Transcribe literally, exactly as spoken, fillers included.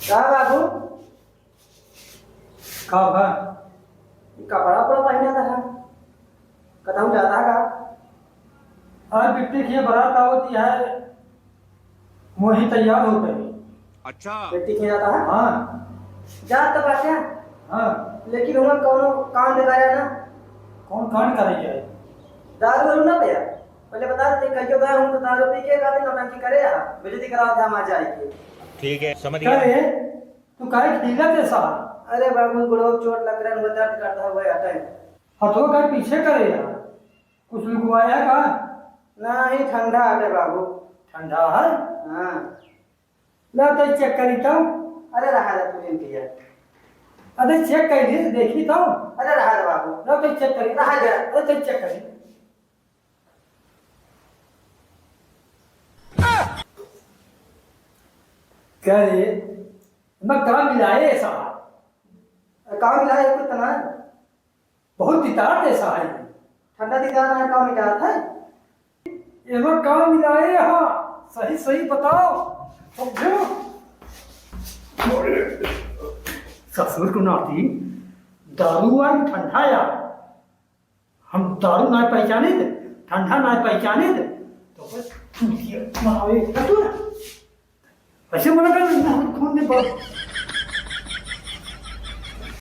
का बाबू? का बा? ई कपड़ा उपड़ा पहिना रहा, कतहूँ जाता है का? आज बिट्टी के बारात आवत है, वही तैयार होत है। अच्छा। बिट्टी के जाता है? हाँ। जात तो बाटे। हाँ। लेकिन हुआ कौनो कांड करे ना। कौन कांड करे है? दारू वारू ना भैया, पहले बता देते, कहियो गए हूँ तो दारू पी के खातिर नौटंकी करे, यहाँ बेइज्जती करावत है हमार जाए के। ठीक है, समझ गया। अरे, तू काहे खींचत है साहब? अरे बाबू, गोड़वा चोट लग रहा है, वो दर्द करता हुआ हटे। हथवा का पीछे करे यार, कुछ लुकवाया है का? नहीं, ठंडा हटे बाबू। ठंडा है? हाँ। ला तो चेक करी तो। अरे रहा रे तू जिन पिया। अरे चेक कर ली, देखी तो। अरे रहा रे बाबू। ला तो चेक करी। रहा दे। अरे तो चेक करी। क्या रे? मैं का मिलाए ऐसा? अरे का मिलाए, कुछ तो ना। बहुत तितात ऐसा है। ठंडा तितात ना, का मिलात है? एमा का मिलाए हा? सही सही बताओ, समझो। ससुर को नाती, दारू आय ठंडा आय। हम दारू ना पहचाने थे, ठंडा ना पहचाने थे, तो बस चूतिया बनावे का तू ना। ऐसे मना कर, हम खून दे बस।